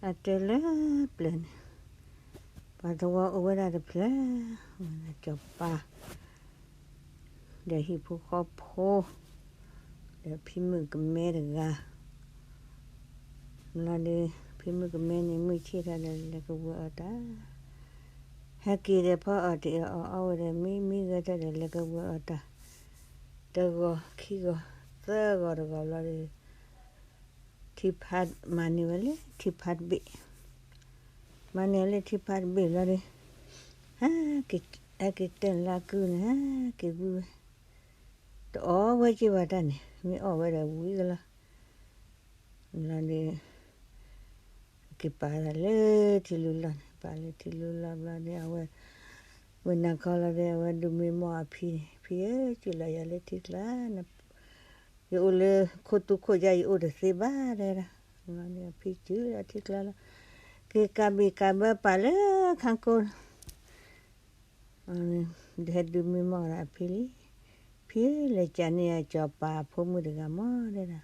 အတဲလၢပျၢၤန့ၣ်, ပှၤသဝီအိၣ်ဝဲဒၣ်တဖျၢၣ်, ဝဲဒၣ်စီၤပၤ, ဒီးဟံၣ်ဖိဃီဖိ, ဒီးဖံမုၣ်ကမဲတဂၤ, လီၤဒီး ဖံမုၣ်ကမဲန့ၣ် မုၢ်ဆ့ၣ်ထီၣ်ဒီးလဲၤကဝဲၤအီၣ်တၢ်, ဟဲက့ၤဒီးဖီအီၣ်တ့ၢ်အီၣ်အီၣ်ဝဲဒီး မံမံဂဲၤထီၣ်ဒီးလဲၤကဝဲၤအီၣ်တၢ်, တဂီၤခံဂီၤသၢဂီၤတဂီၤဘျီဒီး ထံဖး မၤန့ၢ်ဝဲလၢထံဖးတဘ့ၣ်, မၤန့ၢ်ဝဲလၢထံဖးတဘ့ၣ်ဘျီဒီး ဟဲက့ၤတဲလၢကုၢ်န့ၣ် ဟဲက့ၤဝံၤဝဲ, တအီၣ်ဝဲက့ၤဘၣ်တၢ်န့ၣ် မ့ၢ်အီၣ်ဝဲဒီးဝံၤကလီၤ, ဘျီဒီး က့ၤပာ်လၢထံလူလီၢ်န့ၣ်, ပာ်လၢထံလူလီၢ်ဘျီဒီး အဝဲ မုၢ်နၤခီလီၤဒီး အဝဲဒုးမံမီၢ်အဖံန့ၣ်, ဖံဧၢ စူၢ်လီၤယၤလၢထံကျါ, ယအိၣ်လၢခိၣ်သူခိၣ်ယါ ယအိၣ်တသ့ဘၣ်တဲဒၣ်, ဘျီဒီးအဖံစူၢ်လီၤထံကျါလီၤ, က့ၤကးဘံၣ်ကးဘၢပာ်လၢခါကိၢ် ဒီးဟဲဒုးမံမီၢ်ဒီးအဖံလံ, ဖံဧၢ လဲၤကးန့ၢ်ယၤစီၤပၤအဖိမုၣ်တဂၤမီၢ်တဲဒၣ်,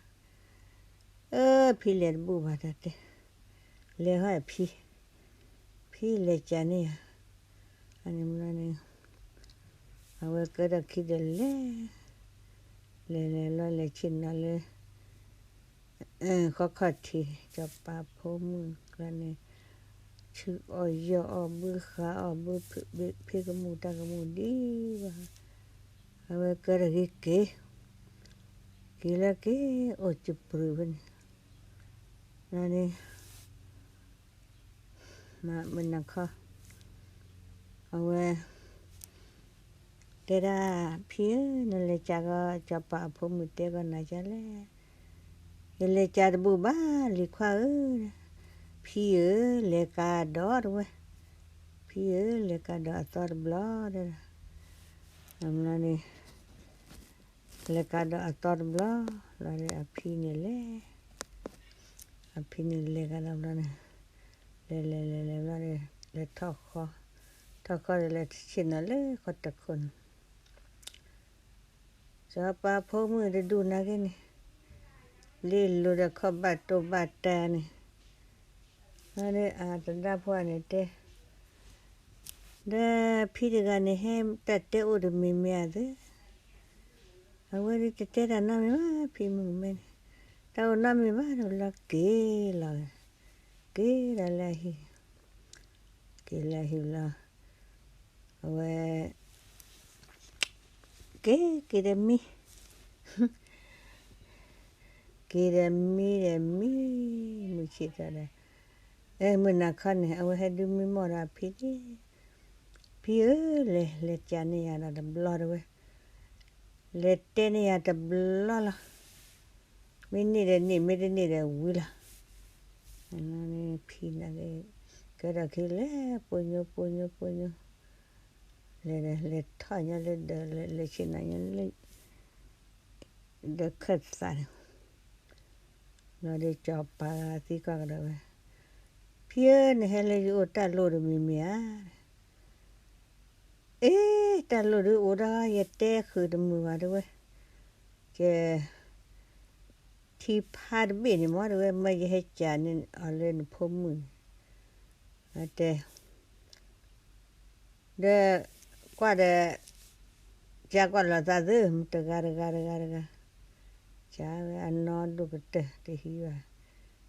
အၢ ဖံလဲၤတဘူၣ်ဘၣ်တၢ်တဲ, လဲၤဟီၣ်ဖံ, ဖံလဲၤကးန့ၢ်ယၤ, အန့ၣ်ဘျီန့ၣ် အဝဲကဲထီၣ်ခံဒီးလဲၤ, လဲၤလဲၤလီၤလဲၤဆ့ၣ်နီၤလၢ ဃီခီၣ်ထံးန့ၣ် စီၤပၤဖိမုၣ်ကျါန့ၣ် ဆူအီၣ်ယီၢ်အီၣ်ဘုဃးအီၣ်ဘု ဖံကမူၣ်တၢ်ကမူၣ်ဒံးဘၣ်, အဝဲကဲထီၣ်က့ၤက့ၤ, က့ၤလၢက့ၤအိၣ်စပြုၤဖဲန့ၣ်, န့ၣ် မုၢ်နၤခီ အဝဲ တဲဒၣ် ဖံဧၢ နလဲၤကးကီစီၤပၤအဖိမုၣ်တဲကီးနၤကလဲၣ်, ယလဲၤကးတဘူၣ်ဘၣ်လံၤခွါဧၢ, ဖံဧၢ လဲၤကးဒီးတဝဲ, ဖံဧၢ လဲၤကးဒီးအသီတဘျီတဲဒၣ်, န့ၣ် လဲၤကးဒီးအသီတဘျီ, ဘျီဒီးအဖံန့ၣ်လဲၤ, အဖံန့ၣ်လဲၤကဒီးဘျီန့ၣ်, လဲၤလဲၤလဲၤလဲၤဘျီဒီး လဲၤထီၣ်ဃီ, ထီၣ်ဃီဒီးလဲၤဆ့ၣ်နီၤလၢဃီတခိၣ်န့ၣ်, စီၤပၤဖိမုၣ်တဒူၣ်နာ်က့န့ၣ်, လ့လိၤဒီးခီၣ်ဘၣ်တိၢ်ဘၣ်တၢ်န့ၣ်, ဘျီဒီးအသဒါဖိန့ၣ်တဲ ဒီးဖံတဂၤန့ၣ် ဟဲတၢ်တဲအိၣ်တမံၤမံၤဧါသ့, အဝဲဒၣ်တတဲတၢ်နီတမံၤဘၣ် ဖံမုၣ်ကမဲန့ၣ်, တၢ်အိၣ်နီတမံၤဘၣ်ဒီးလီၤက့ၤလီၤ, က့ၤဒီးလၢအဟံၣ်, က့ၤလၢအဟံၣ်လီၤ, အဝဲ က့ၤ က့ၤဒီးမံ က့ၤဒီးမံဒီးမံ, မုၢ်ဆ့ၣ်ထီၣ်ဒီး, မုၢ်နၤခီန့ၣ် အဝဲဟဲဒုးမံမီၢ်ဒီးအဖံန့ၣ်, ဖံဧၢ လဲၤ လဲၤကးန့ၢ်ယၤဒီးတဘျီတဝဲ, လဲၤတဲန့ၢ်ယၤတဘျီလီၤ, မ့ၢ်န့ၢ်ဒီးန့ၢ် မ့ၢ်တန့ၢ်ဒီးဝံၤလီၤ, ဖံန့ၣ် ကဲထီၣ်ခံလဲၤပိာ်ညိပိာ်ညိပိာ်ညိ, လဲၤ လဲၤထီၣ်ညါလၢဒီး လဲၤဆ့ၣ်နီၤညါလၢ ဒီးခၢၣ်သးန့ၣ်, ဘျီဒီးစီၤပၤသံကွၢ်ကဒီးဝဲ, ဖံဧၢ နဟဲလၢယအိၣ်တၢ်လိၣ်တမံၤမံၤဧါ, အ့ တၢ်လိၣ်ဒုအိၣ်ဒီး ယတဲဃုာ်တမုာ်ဘၣ်တဝဲ, ကဲ ထံဖးတဘ့ၣ်န့ၣ်မ့ၢ်တဝဲ မ့ၢ်ယဟဲကးန့ၢ်အီၤလၢနဖိမုၣ်န့ၣ်, အတဲ ဒီး ကွၢ်ဒီး ကးကွၢ်လိာ်သးသု တဂၤတဂၤတဂၤတဂၤ, ကးဝဲအနီၢ်ဒိၣ်ကတၢၢ်တဟံးဘၣ်,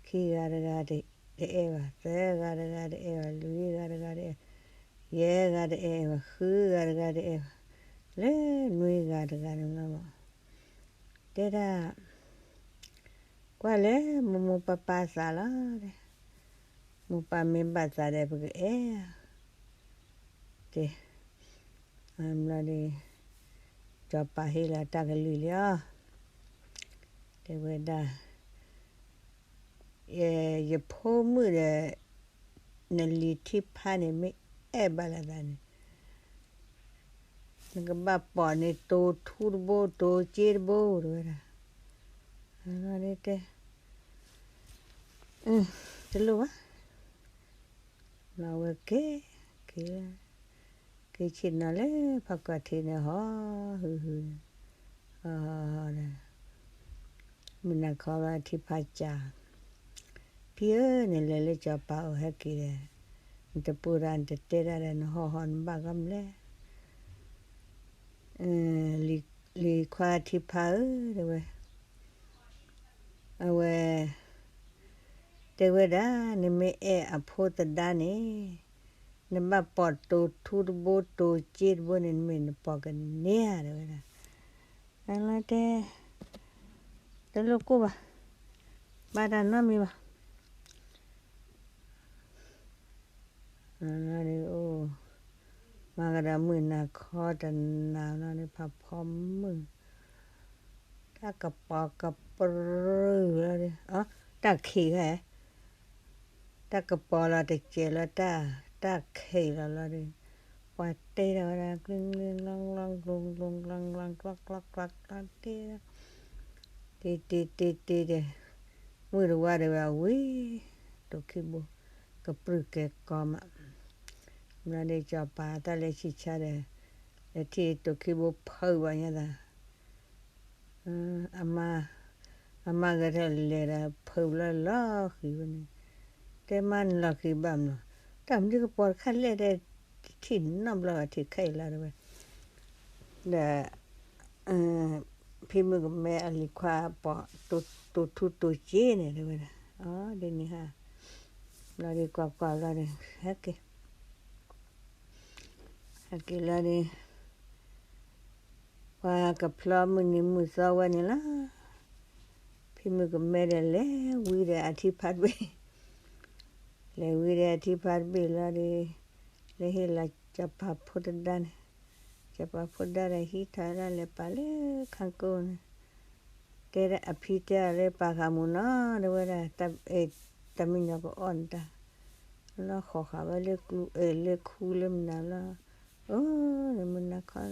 ခံဂၤတဂၤတအဲၣ်ဘၣ်, သၢဂၤတဂၤတအဲၣ်ဘၣ်, လွံၢ်ဂၤတဂၤတအဲၣ်, ယဲၢ်ဂၤတအဲၣ်ဘၣ်, ဃုဂၤတဂၤတအဲၣ်ဘၣ်, လၢနွံဂၤတဂၤန့ၣ်လီၤ. တဲဒၣ် ကွၢ်လဲၣ် မိၢ်မိၢ်ပၢ်ပၢ်သးလီၤ, မိၢ်ပၢ်မ့ၢ်ဘၣ်သးဒီး ပကအဲၣ်ဧါ, တဲ ဘျီဒီး စီၤပၤဟ့ၣ်လီၤတၢ်ကလုၢ်လံအီၤ, တဲဝဲဒၣ် ယဖိမုၣ်ဒီး နလံၤထံဖးန့ၣ် မ့ၢ်အဲၣ်ဘၣ်လိာ်သးန့ၣ် နကဘၣ်ပိာ်န့ၢ်တိၤထူတဘိ တိၤစ့တဘိ တဲဝဲဒၣ်, တဲ တလိၣ်ဘၣ်, လီၤဝဲက့ၤ က့ၤလၢ က့ၤဆ့ၣ်နီၤလၢဖးကွၢ်ထံးန့ၣ် ဟီၣ်ဟုၣ်ဟုၣ်, ဟီၣ်ဒီး မုၢ်နၤခီဘၣ်ထံဖးကၢ်, ထ ဖံဧၢ, နလဲၤလၢစီၤပၤအိၣ်ဟဲက့ၤဒီး, နတပိာ်တၢ် နတတဲတၢ်ဒီး နဟီၣ်ဟီၣ်နဘၣ်ဂီၢ်မလဲၣ်. လံၤခွါထံဖါဧၢ, တဲဝဲ, အဝဲ တဲဝဲဒၣ်, နမ့ၢ်အဲၣ်အဖိသဒါန့ၣ်, နဘၣ်ပိာ်တိၤထူတဘိ တိၤစ့တဘိန့ၣ် နမ့ၢ်နပိာ်ကန့ၢ်ဧါ တဲဝဲဒၣ်. အလီၤတဲ, တလိၣ်ကိၢ်ဘၣ်, ဘၣ်တၢ်နီတမံၤဘၣ်. အိၣ်, မၤကဒီးမုၢ်နၤခီတနၤလီၤန့ၣ် ဖးဖီမုၢ်, တၢ်ကပီၤကပြုၢ်လီၤဒီး, တၢ်ခံးခါ, တၢ်ကပီၤလီၤတစဲးလီၤ, တၢ်, တၢ်ခံးလီၤလီၤဒီး, ပှၤတဲထီၣ်ဝဲဒၣ် ကျ့ကျ့လီလီ ကျိကျိကျီကျီကျီကျီကျီကျီ တဲ, တ့တ့တ့တ့ဒီး, မုၢ်တဝါဒီးဝဲအဝံၤ, တိာ်ခံဘိ, ကပြုၢ်ကဲၤကီမး, ဘျီဒီးစီၤပၤတၢ်လဲၤဆံးဆါဒီး, လဲၤထံၣ်တိာ်ခံဘိဖုးဘၣ်ညါသး အမါ, အမါဂဲၤထီၣ်လဲၤဒီး ဖုးဘျီလီၤဃံၤဝဲန့ၣ်, တဲမါနလီၤဃံၤဘၣ်မနုၤ, တၢ်မနုၤကပီၤတခါလဲၣ်ဒီး, ထံၣ်နီတဘျီဘၣ် ထံၣ်ခဲအံၤလီၤတဲဝဲ, ဒီး ဖံမုၣ်ကမဲအလံၤခွါပိာ်, တိၤထူတိၤစ့န့ၣ် တဲဝဲဒၣ်, အဒ်န့ၣ်ဟါ, ဘျီဒီးကွၢ်ကွၢ်ဘျီဒီး ဟဲက့ၤ ဟဲက့ၤလီၤဒီး, ပှၤကဖျီမုၢ်နံၤမုၢ်သီဝဲန့ၣ်လီၤ. ဖံမုၣ်ကမဲဒီးလဲၤဝံၤဒီးအထံဖါတဘ့ၣ်, လဲၤဝံၤဒီးအထံဖါတဘ့ၣ်လီၤဒီး, လဲၤဟ့ၣ်လီၤစီၤပၤဖိတဒါန့ၣ်, စီၤပၤဖိဒါဒီးဟံးထီၣ်ဒၣ်လဲၤပာ်လၢခါကိန့ၣ်, တဲဒၣ်အဖံတဲအီၤလၢပာ်ဃာ်မုၢ်နီၤ တဲဝဲဒၣ်, တၢ်မံညီၤကအီၣ်နတၢ်, လီၤဃီၤဃာ်ဝဲလၢကျူ, လၢခူလၢမနုၤလီၤ, အိၣ်, မုၢ်နၤခီ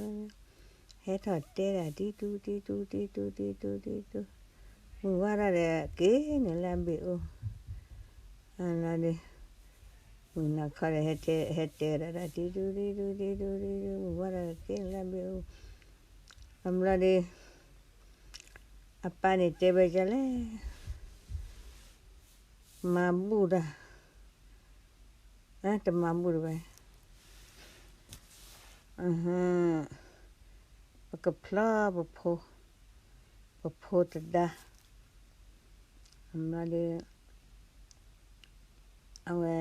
ဟဲထီၣ်တဲဒၣ်တံတူတံတူတံတူတံတူ, မုၢ်ဝါထီၣ်ဒီးက့ၤန့ၣ်လၢအဘ့ၣ်အိၣ်, ဒီး, မုၢ်နၤခီဒီး ဟဲတဲဒၣ် တံတူတံတူတံတူတံတူ, မုၢ်ဝါထီၣ်ဒီးက့ၤန့ၣ်လၢအဘ့ၣ်အိၣ်, အဘျီဒီး, အပၢ်န့ၣ်တဲဝဲဒ်လဲၣ်, မၤဘူၣ်တၢ်, တမၤဘူၣ်တဝဲ ပကဖျီပဖိ, ပဖိတဒါ, အမၤဒီး, အဝဲ,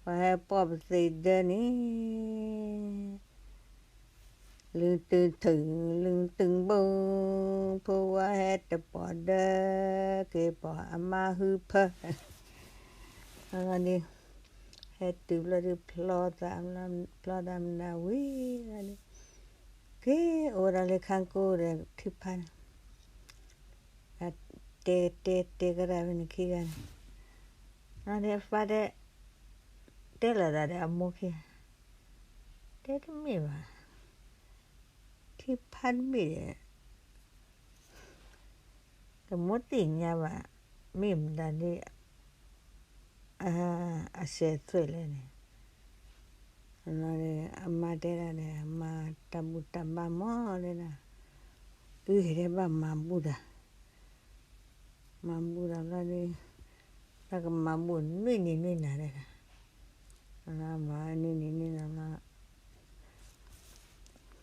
ပှၤဟဲပိာ်ပသ့ၣ်ဒၢန့ၣ်, လုၢ်တုၤထုး, လုၢ်တုၤဘိ, ဖိဝါဟဲတပိာ်ဒၢ, က့ၤပိာ်အမါဟုဖၢ, အလီၤဒီး, ဟဲတုၤဘျီဒီး ဖျီသး, ဖျီသးမနုၤဝံၤလီၤဒီး, က့ၤအိၣ်ဝဲဒၣ်လၢခါကိဒီးထံဖါန့ၣ်, တဲတဲတဲကဒါဖဲန့ၣ်ခံဂၤန့ၣ်, ဒီးအပၢ်တဲ, တဲလီၤသးဒီးအမိၢ်ခံဂၤ, တဲတမ့ၢ်ဘၣ်, ထံဖါတဘ့ၣ်ဒီး တမိၣ်သ့ၣ်ညါဘၣ်, မ့ၢ်မတၤဒ် အစဲးသွဲၣ်လဲၣ်န့ၣ်, အမါတဲဒၣ်န့ၣ် မၤတၢ်ဘူၣ်တၢ်ဘါမးဒဲဒၣ်, အုဟဲတဲဘၣ်မၤဘူၣ်တၢ်, မၤဘူၣ်တၢ်ဘျီဒီး, တၢ်ကမၤဘူၣ်နွံနံၤနွံနၤဒဲဒၣ်, မၤနွံနံၤနွံနၤ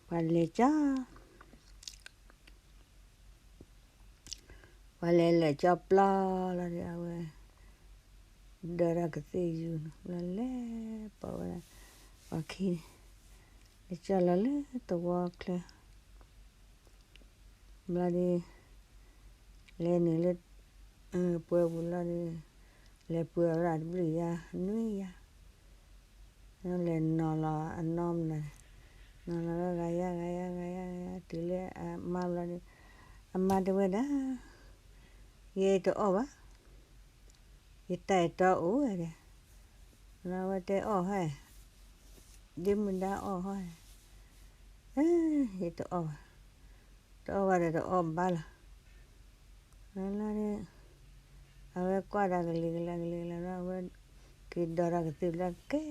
ဘျီ, ပှၤလဲၤကၠီ ပှၤလဲၤလဲၤကၠီပျီလီၤဒီး အဝဲ ဒၢထီၣ်ကသ့ၣ်ယူၤန့ၣ် ဘျီလဲၤပိာ်ဝဲဒၣ် ပှၤခံန့ၣ် လဲၤကၠီလီၤလၢသဝီချၢ ဘျီဒီး လဲၤနုာ်လၢ ပှဲၤပူၤလီၤဒီး လဲၤပှဲၤဝဲဒၣ်တဘျုးယါ နွံယါ လဲၤနီၤလီၤအနီၢ်မနုၤ နီၤလီၤလၢဂၤယါဂၤယါဂၤယါဂၤယါ တုၤလၢအမါဘျီဒီး အမါတဲဝဲဒၣ် ယတအီၣ်ဘၣ် ယတၢ်အဲၣ်တီအိၣ်ဝဲဒၣ် အဝဲတဲအီၣ်ဟဲ ဒ့မုၢ်ဒါအီၣ်ဟဲ ယတအီၣ်ဘၣ် တအီၣ်ဘၣ်ဒီးတအီၣ်ဘၣ်လီၤ လၢလၢဒီး အဝဲကွၢ်ဒီးကလံၤကလးကလံၤကလးလီၤ အဝဲက့ၤဒီးဒီးကသ့ၣ်ဘျီကဲ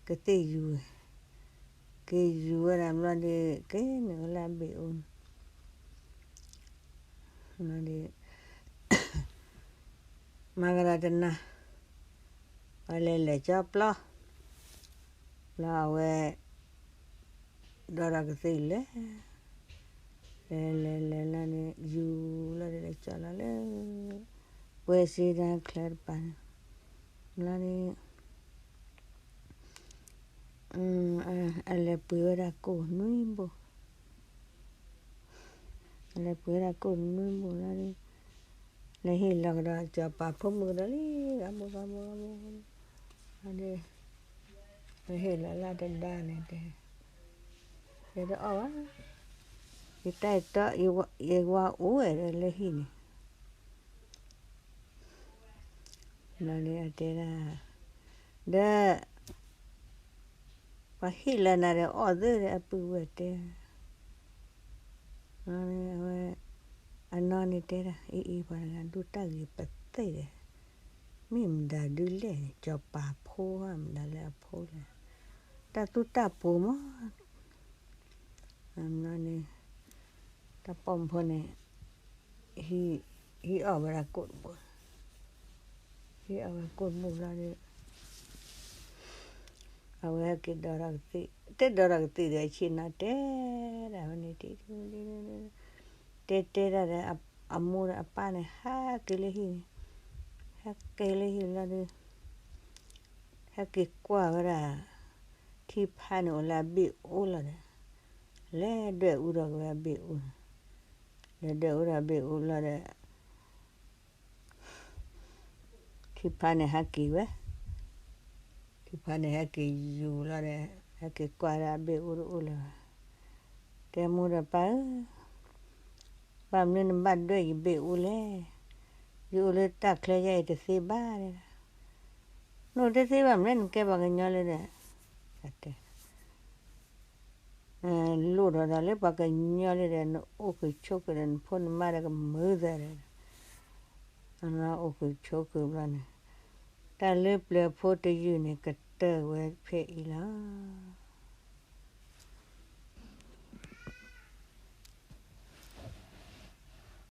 ကသ့ၣ်ယူၤဝဲ က့ၤယူၤဝဲဒၣ်ဘျီဒီး က့ၤနုာ်ဝဲလၢအဘ့ၣ်အူန့ၣ် ဒီး မၤကဒီးတနၤ, ပှၤလဲၤလဲၤကၠီပျီ, ဘျီအဝဲ ဒီးဒီးကသ့ၣ်လဲၤ, လဲၤလဲၤလဲၤလီၤန့ၣ် ယူၤလီၤဒီးလဲၤကၠီလီၤလၢ ပှဲၤစ့တၢ်ချၢတပၤန့ၣ်, လီၤန့ၣ် အလဲၤပှ့ၤဝဲဒၣ်ကိၣ်နွံဘိ, အလဲၤပှ့ၤဝဲဒၣ်ကိၣ်နွံဘိလီၤဒီး လဲၤဟ့ၣ်လီၤကဒီးစီၤပၤဖိမုၣ်ကဒီးလံ ဂၤဘိဂၤဘိဂၤဘိ, ဒီး လဲၤဟ့ၣ်လီၤလၢတဒါန့ၣ်တဲ, ယတအီၣ်ဘၣ်, ယတၢ်အတီ ယဝၤအိၣ်ဝဲဒီးလၢဟံၣ်န့ၣ် ဘျီန့ၣ်အတဲဒၣ်, ဒီး ပှၤဟ့ၣ်လီၤနၤဒီးအီၣ်သ့ဒီးအပုၢ်ဝဲၢ်တဲ, အဝဲ အနီၢ်န့ၣ်တဲဒၣ် အံၤအံၤ ပှၤတဂၤဒိၣ်တၢ်ဂ့ၤပသ့ၣ်ဒီး မ့ၢ်မတၤဒုလဲၣ်န့ၣ် စီၤပၤဖိဧါ မတၤလၢအဖိလဲၣ်, တၢ်သူၣ်တၢ်ပိာ်မး, န့ၣ် တၢ်ပိာ်မုၣ်ဖိန့ၣ် ဟံးအီၣ်ဝဲဒၣ်ကိၣ်တဘိ, ဟံးအီၣ်ဝဲကိၣ်တဘိလီၤဒီး အဝဲဟဲက့ၤဒီးဒီးကသ့ၣ်, တဲဒီးဒီးကသ့ၣ်ဒီးအဆ့ၣ်နီၤတဲဒၣ်ဝဲန့ၣ် တဲတဲဒၣ်ဒီး အမိၢ်ဒီးအပၢ်န့ၣ် ဟဲက့ၤလၢဟံၣ်န့ၣ်, ဟဲက့ၤလၢဟံၣ်လီၤဒီး ဟဲက့ၤကွၢ်ဝဲဒၣ် ထံဖးန့ၣ်အိၣ်လၢအဘ့ၣ်အူလီၤဒီး လဲၤဒွဲၣ်အူထီၣ်က့ၤဝဲအဘ့ၣ်အူန့ၣ်, လဲၤဒွဲၣ်အူထီၣ်အဘ့ၣ်အူလီၤဒီး ထံဖးန့ၣ်ဟဲက့ၤဝဲ, ထံဖးန့ၣ်ဟဲက့ၤယူၤလီၤဒီး ဟဲက့ၤကွၢ်ဒၣ်အဘ့ၣ်အူတအိၣ်လၢၤဘၣ်, တဲမိၢ်ဒီးပၢ်ဧၢ, ဘၣ်မနုၤနဘၣ်ဒွဲၣ်ယဘ့ၣ်အူလဲၣ်, ယအိၣ်လၢတၢ်ချၢယဲအံၤတသ့ဘၣ်, နအိၣ်တသ့ဘၣ်မနုၤနကဲပှၤကညီလၢဒီး လိၣ်ထီၣ်သးလၢပှၤကညီလၢဒီး နအိၣ်ဃုာ်ဆိးဃုာ်ဒီးနဖိနမါဒီးကမုာ်သးဒီး အိၣ်ဃုာ်ဆိးဃုာ်ဘျီန့ၣ် တၢ်လၢပျၢၤဖိတယုၢ်န့ၣ် ကတၢၢ်ဝဲဖဲအံၤလီၤ.